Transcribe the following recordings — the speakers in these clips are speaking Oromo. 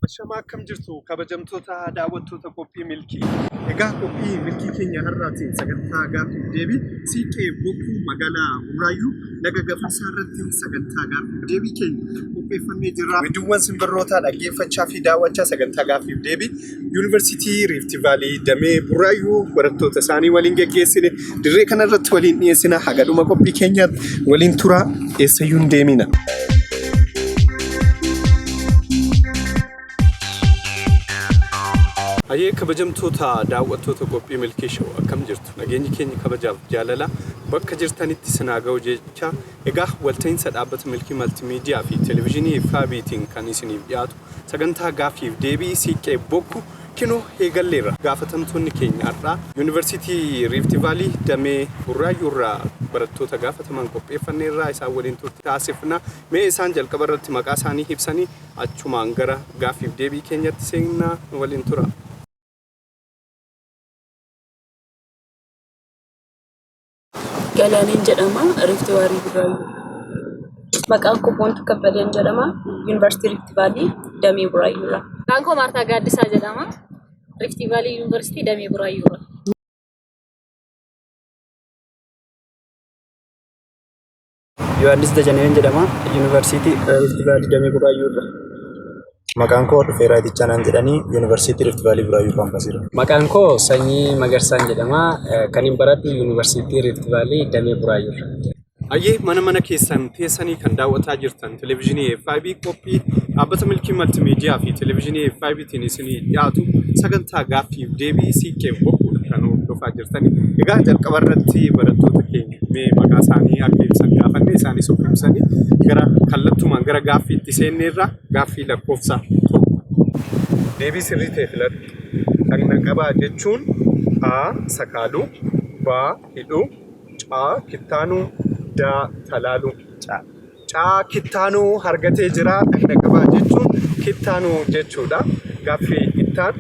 Ashamaa akkam jirtu kabajamtoota daawwattoota qophii milkii. Egaa qophii milkii keenya har'aatiin sagantaa gaaffiif deebii Siiqqee Bokkuu magaalaa Buraayyuu laga Gafarsaa irratti sagantaa gaaffiif deebii keenya qopheeffannee jirra. Weedduuwwan simbirrootaa dhaggeeffachaa fi daawwachaa sagantaa gaaffiif deebii Yuunivarsiitii Riifti Vaalii damee Buraayyuu barattoota isaanii waliin geggeessine dirree kanarratti waliin dhiyeessina. Haga dhuma qophii keenyaatti waliin turaa eessayyuu hin deemina. Hayyee kabajamtoota daawwattoota qophii Milkii Show akkam jirtu? Nageenyi keenya kabajaaf jaalala bakka jirtanitti isin haa ga'u jecha egaa walta'iinsa dhaabbata Milkii Maltimiidiyaa fi Televezyiinii FABtiin kan isiniif dhiyaatu Sagantaa gaaffiif deebii Siiqqee Bokku kinoo eegalleerra. Gaafatamtoonni keenya har'aa Yuunivarsiitii Riifti Vaalii damee Burraayyuurraa barattoota gaafataman qopheeffanneerra. Isaan waliin turtii taasifna. Mee isaan jalqaba irratti maqaa isaanii ibsanii achumaan gara gaaffiif deebii keenyatti seenna. Nu waliin turaa. Galaaneen jedhama. Riifti Vaalii Burraayyuu. Maqaan koo Boontuu Kabbadeen jedhama. Yuunivarsiitii Riifti Vaalii Damee Buraayyuurraa. Maqaan koo Maartaa Gaaddisaa jedhama. Riifti Vaalii Yuunivarsiitii Damee Buraayyuurraa. Yohaannis Dajaneen jedhama. Yuunivarsiitii Riifti Vaalii Damee Buraayyuu irraa. Maqaan koo Dhufeeraa Itichaa naan jedhanii Yuunivarsiitii Rift Vaalii Buraayyuu kaampaasii irraa. Maqaan koo Sanyii Magarsaan jedhama. Kanin baradhu Yuunivarsiitii Rift Vaalii Damee Buraayyuu irraa. Hayyee mana mana keessan teessanii kan daawwataa jirtan televezyiinii FIB qophii dhaabbata Milkii Maltimiidiyaa fi televezyiinii FIBtiin isinii dhiyaatu sagantaa gaaffiif deebii siiqqeef bokkuudha kan hordofaa jirtani. Egaa jalqaba irratti barattoota keenya mee maqaa isaanii akka ibsan gaafanne isaanis of ibsanii gara kallattumaan gara gaaffiitti seenneerra gaaffii lakkoofsa 1. Deebii sirrii ta'e filadhu. Dhagna qabaa jechuun A. Sakaaluu B. Hidhuu C. Kittaanuu D. Talaaluu. C. C. Kittaanuu argatee jira. Dhagna qabaa jechuun kittaanuu jechuudha. Gaaffii ittaan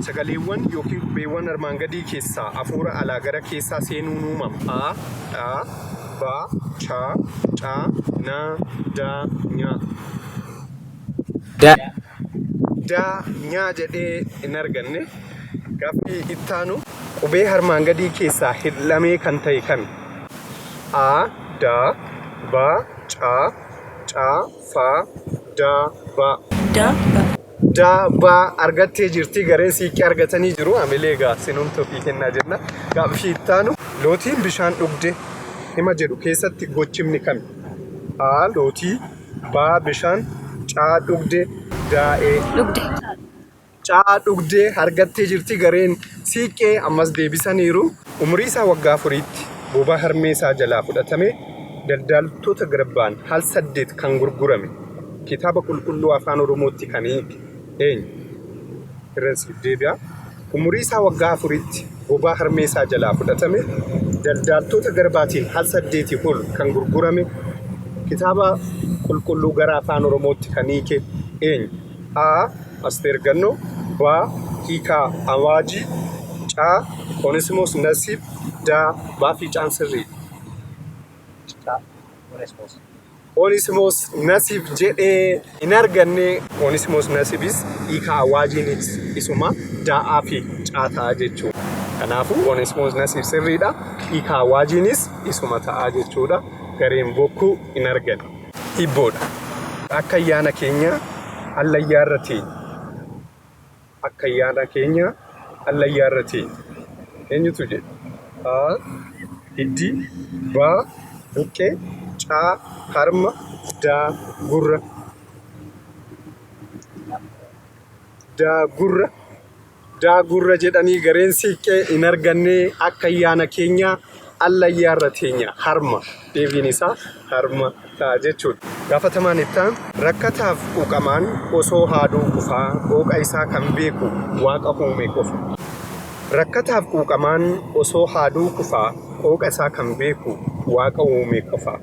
sagaleewwan yookiin qubeewwan armaan gadii keessaa afuura alaa gara keessaa seenuun uumama. A, Dha, B, Ch, C, N, D, Ñ. D. D, Ñ jedhee hin arganne. Gaaffii ittaanu qubee armaan gadii keessaa hidlamee kan ta'e kami? A, D, B, C, C, F, D, B. D. B. D, B argattee jirti. Gareen siiqqee argatanii jiru. Amilee egaa sinumti ofii kennaa jenna. Gaaffii ittaanu lootiin bishaan dhugde hima jedhu keessatti gochimni kami? A, lootii, B, bishaan, C, dhugde, D, E. Dhugde. C dhugdee argattee jirti. Gareen Siiqqee ammas deebisaniiru. Umurii isaa waggaa afuriitti bobaa harmee isaa jalaa fudhatamee daldaaltota garbaan al 8 kan gurgurame Kitaaba Qulqulluu Afaan Oromootti kan hiike eenyu? Irran siif deebi'a. Umurii isaa waggaa afuriitti bobaa harmee isaa jalaa fudhatame daldaaltota garbaatiin al saddeetii ol kan gurgurame Kitaaba Qulqulluu gara Afaan Oromootti kan hiike eenyu? A. Asteer Gannoo B. Hiikaa Awaajii C. Onesimoos Nasiib D. B fi C'n sirriidha. C. Onesimoos. Onesimoos Nasiib jedhee hin arganne. Onesimoos Nasiibis hiikaa Awaajiinis isuma daa'aa fi caa ta'a jechuudha. Kanaafuu Onesimoos Nasiib sirriidha. Hiikaa Awaajiinis isuma ta'a jechuudha. Gareen Bokkuu hin arganne. Hibboodha. Akka ayyaana keenyaa hallayyaarra teenya. Akka ayyaana keenyaa hallayyaarra teenya. Eenyutu jedhe? A. Hiddi B. Buqqee C. Harma D. Gurra D. Gurra Daa gurra jedhanii gareen siiqqee hin argannee akka ayyaana keenyaa allayyaarra teenya harma deebiin isaa harma ta'a jechuudha. Gaafatamaan itti aanu rakkataaf quuqamaan osoo haaduu kufaa qooqa isaa kan beeku waaqa uume qofa. Rakkataaf quuqamaan osoo haaduu kufaa qooqa isaa kan beeku waaqa uume qofa.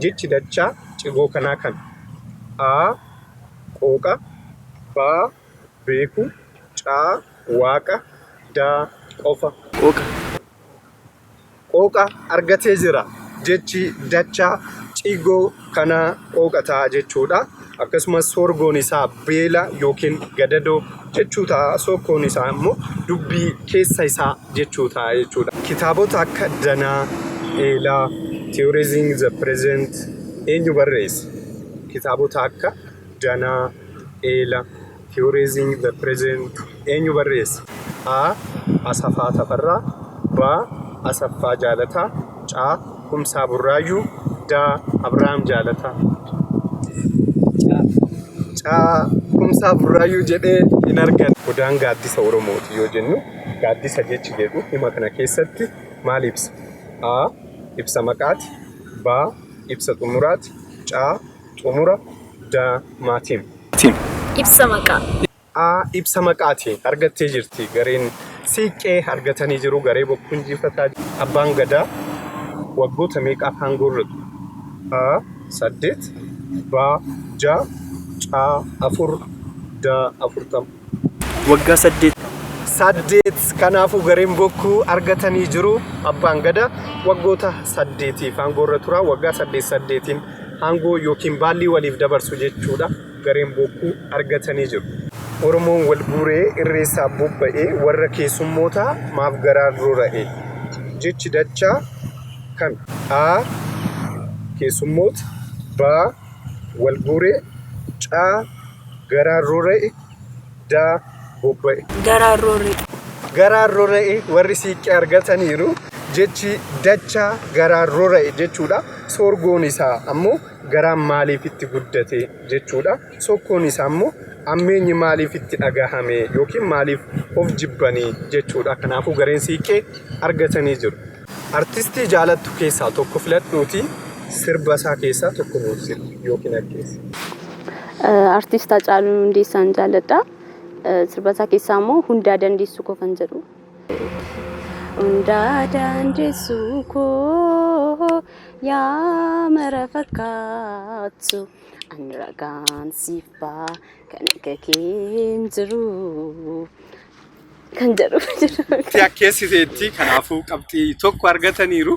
Jechi dachaa cigoo kanaa kami? A. Qooqa B. beeku C. Waaqa D. Qofa. Qooqa. Qooqa argatee jira. Jechi dachaa ciigoo kana qooqa ta'a jechuudha. Akkasumas soorgoon isaa beela yookiin gadadoo jechuu ta'a. Sookkoon isaa immoo dubbii keessa isaa jechuu ta'a jechuudha. Kitaabota akka Danaa, Eelaa, Theorizing the Present eenyu barreesse? Kitaabota akka Danaa, Eela, Theorizing the Present eenyu barreesse? A. Asafaa Tafarraa B. Asaffaa Jaalataa C. Kumsaa Burraayyuu D. Abrahaam Jaalataa C. Kumsaa Burraayyuu jedhee hin argan. Odaan gaaddisa Oromooti yoo jennu gaaddisa jechi jedhu hima kana keessatti maal ibsa? A. Ibsa maqaati B. Ibsa xumuraati C. Xumura D. Maatiin. Ibsa maqaa. A. Ibsa maqaati. Argattee jirti. Gareen Siiqqee argatanii jiru. Garee Bokkuu injifataa jiru. Abbaan Gadaa waggoota meeqaaf aangoorra ture? A. 8 B. 6 C. 4 D. 40. Waggaa 8. 8 kanaafuu gareen Bokkuu argatanii jiru. Abbaan Gadaa waggoota saddeetiif aangoorra tura. Waggaa saddeet saddeetiin aangoo yookiin baallii waliif dabarsu jechuudha. Gareen Bokkuu argatanii jiru. Oromoon wal guuree irreessaaf bobba'e warra keessummootaa maaf garaan rora'e? Jechi dachaa kami? A. Keessummoota B. Wal guuree C. Garaan rora'e D. Bobba'e. Garaan roora'e. Garaan rora'e warri siiqqee argataniiru. Jechi dachaa garaan rora'e jechuudha. Soorgoon isaa ammoo garaan maaliif itti guddate jechuudha. Sokkoon isaa immoo ammeenyi maaliif itti dhagahame yookiin maaliif of jibbanii jechuudha. Kanaafuu gareen siiqqee argatanii jiru. Artistii jaalattu keessaa tokko filadhuutii sirba isaa keessaa tokko nuuf sirbi yookiin akkeessi. Artist Hacaaluu Hundeessaan jaalladha. Sirba isaa keessaa immoo Hundaa Dandeessu koo kan jedhu. Hundaa dandeessu koo yaa mara fakkaattu ani ragaan siif baa kan akka kee hin jiru kan jedhu jira. Itti akkeessiteetti kanaafuu qabxii tokko argataniiru.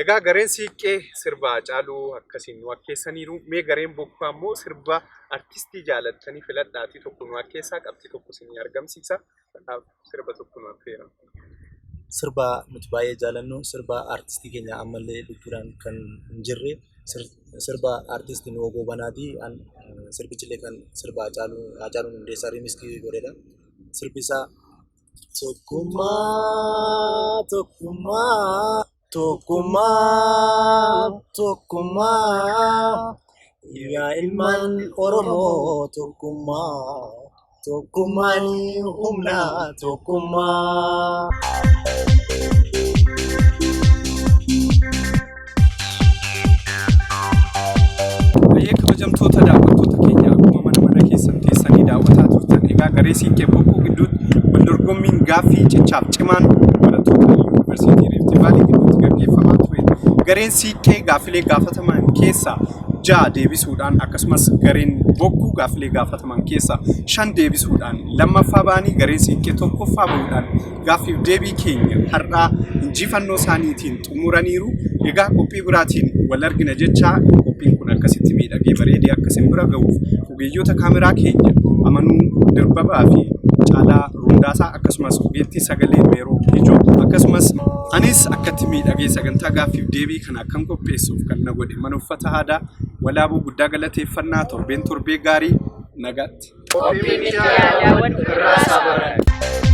Egaa gareen Siiqqee sirba Hacaaluu akkasiin nu akkeessaniiru. Mee gareen Bokkuu ammoo sirba artistii jaalattanii filadhaatii tokko nu akkeessaa qabxii tokko isinii argamsiisa. Kanaaf sirba tokko nu affeera. Sirba nuti baay'ee jaalannu sirba artistii keenya ammallee lubbuudhaan kan hin jirre sirba artisti Nuhoo Goobanaati. Sirbichillee kan sirba Hacaaluu Hundeessaa riimiskii godhedha. Sirbi isaa Tokkummaa, tokkummaa, tokkummaa, tokkummaa. Yaa ilmaan Oromoo tokkummaa, tokkummaan humna tokkummaa. Baay'ee kabajamtoota daawwattoota keenya akkuma mana mana keessan teessanii daawwataa turtan egaa garee Siinqee Bokkuu gidduutti wal dorgommiin gaaffii cichaaf cimaan barattoota Yuunivarsiitii Riifti Vaalii gidduutti gaggeeffamaa ture. Gareen Siiqqee gaaffilee gaafataman keessaa 6 deebisuudhaan akkasumas gareen Bokkuu gaaffilee gaafataman keessaa 5 deebisuudhaan lammaffaa ba'anii gareen Siiqqee tokkoffaa ba'uudhaan gaaffiif deebii keenya har'aa injifannoo isaaniitiin xumuraniiru. Egaa qophii biraatiin wal argina jechaa qophiin kun akkasitti miidhagee bareedee akka isin bira gahuuf ogeeyyota kaameraa keenya Amanuu Dirbabaa fi Caalaa Rundaasaa akkasumas ogeettii sagalee Meeroo Ijoo akkasumas anis akkatti miidhagee sagantaa gaaffiif deebii kana akkan qopheessuuf kan na godhe mana uffata aadaa Walaabuu guddaa galateeffannaa torbeen torbee gaarii nagaatti. Qophii miidiyaa daawwadhu irraa baradhu.